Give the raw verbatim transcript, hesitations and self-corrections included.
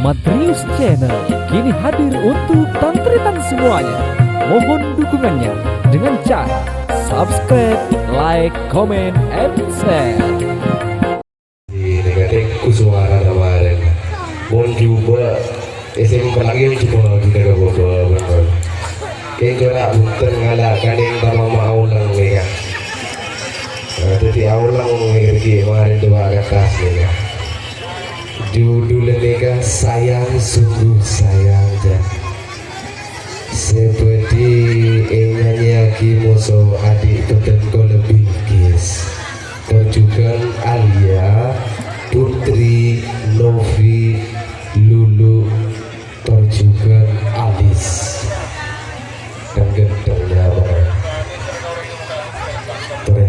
Madrius Channel kini hadir untuk tan-taretan semuanya. Mohon dukungannya dengan cara subscribe, like, comment, and share. Ini katengku suara kemarin. Mon jubâ', S M P lagi yang jubâ' kita ke bawah, bener. Kengkera bunten ngala' kaning tamama auleng nih, kan. Nah, jadi auleng nih, kemarin dua kertas nih, kan. Judulnya nih, kan, Sayang Sungguh Sayang, Jan. Sè bhâdhi ènyanyèyaghi moso adi' bhâdhân kaulâ Bilqis. Tor jhughân Alia, Putri, Novi, Lulu, tor jhughân Alis. Tenggen tengnya, Bang. Torè.